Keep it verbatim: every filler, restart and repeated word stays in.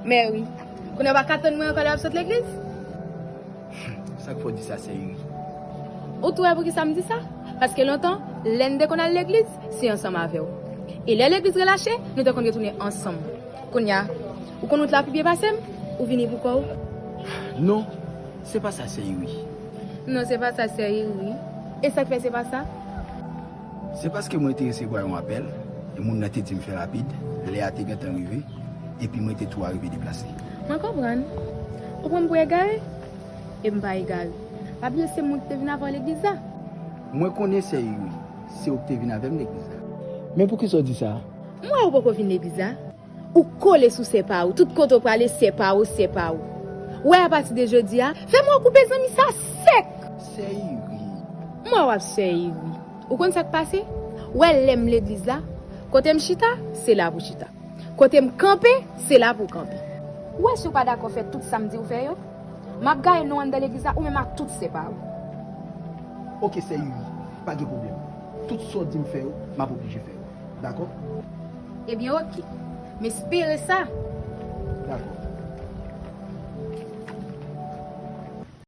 Mèri, kounye a w pa ka tann mwen ankò lè w ap sot legliz? Sa k fè w di sa, sè Iri? Ou tou wè poukisa m di sa? Paske lontan, lè n te konn al legliz, se ansanm avè w. E lè legliz relache, nou te konn retounen ansanm. Kounye a, ou konn wout la pi byen pase m, ou vini pou kò w. Non, se pa sa, sè Iri. Non, se pa sa, sè Iri. E sa k fè se pa sa? Se paske mwen te resevwa yon apèl, e moun nan te di m fè rapid, lè a te gentan rive, epi mwen te tou arive deplase. Mwen konprann. Ou pran m pou egare? E m pa egare. Pa bliye se mwen ki te vin avè w legliz la. Mwen konnen, sè Iri, se ou ki te vin avè m legliz la. Men poukisa w di sa? M wè ou poko vin legliz la. Ou kole sou sè pa ou. Tout kote w prale, sè pa ou, sè pa ou. Ou wè, apati de jodi a, fè m wè w koupe zanmi sa sèk. Sè Iri. M wè w ap sè Iri. Ou konn sa k pase? Ou wè lè m legliz la, kote m chita, se la pou chita. Kote m kanpe, se la pou kanpe. Ou wè si w pa dakò fè tout sa m di w fè yo, m ap gaye nou anndan legliz la, ou menm ak tout sè pa ou. Oke, sè Iri, pa gen pwoblèm. Tout sa w di m fè yo, m ap oblije fè yo. Dakò? Ebyen, oke. M espere sa.